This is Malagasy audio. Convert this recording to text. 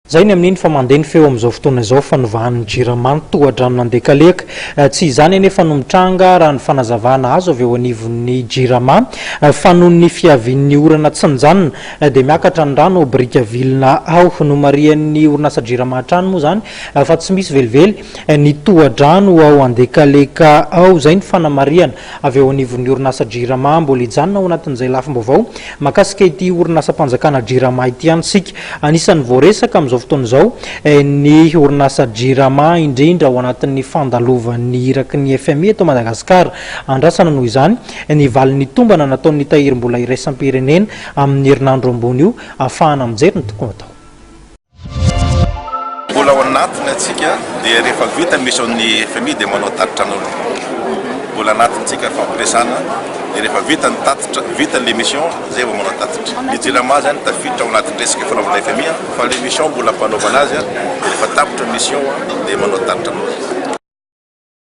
Izay ny amin'iny fa mandeha ny feo amin'izao fotoana izao fa novahan'ny Jirama ny tohadranon'Andekaleka. Tsy izany anefa no mitranga raha ny fanazavana azo avy eo anivon'ny Jirama fa noho ny fiavian'ny orana tsy nijanona dia miakatra ny rano ao Brickaville ao. Nomarihan'ny orinasa Jirama hatrany moa izany fa tsy misy velively ny tohadrano ao Andekaleka ao. Izay ny fanamarihana avy eo anivon'ny orinasa Jirama. Mbola hijanona ao anatin'izay lafim-baovao mahakasika ity orinasam-panjakana Jirama ity ihany isika. Anisan'ny voaresaka amin'izao fotoana izao ny orinasa Jirama, indrindra ao anatin'ny fandalovan'ny iraky ny fmi eto Madagasikara. Andrasana noho izany ny valin'ny tombana nataon'ny Tahirim-bola iraisam-pirenena amin'ny herinandro ambony io, ahafahana mijery ny tokony hatao. Mbola ao anatiny antsika dia rehefa vita ny mission ny fmi dia manao tatitra anareo. Mbola anatiny tsika fampiresana dia rehefa vita ny tatitra, vita le mission zay vao manao tatitra. Ny jirama zany tafiditra ao anatin'ny resaka fanaovana fmi fa le mission mbola ampanaovana azy dia rehefa tapitra mission dia manao tatitra anareo.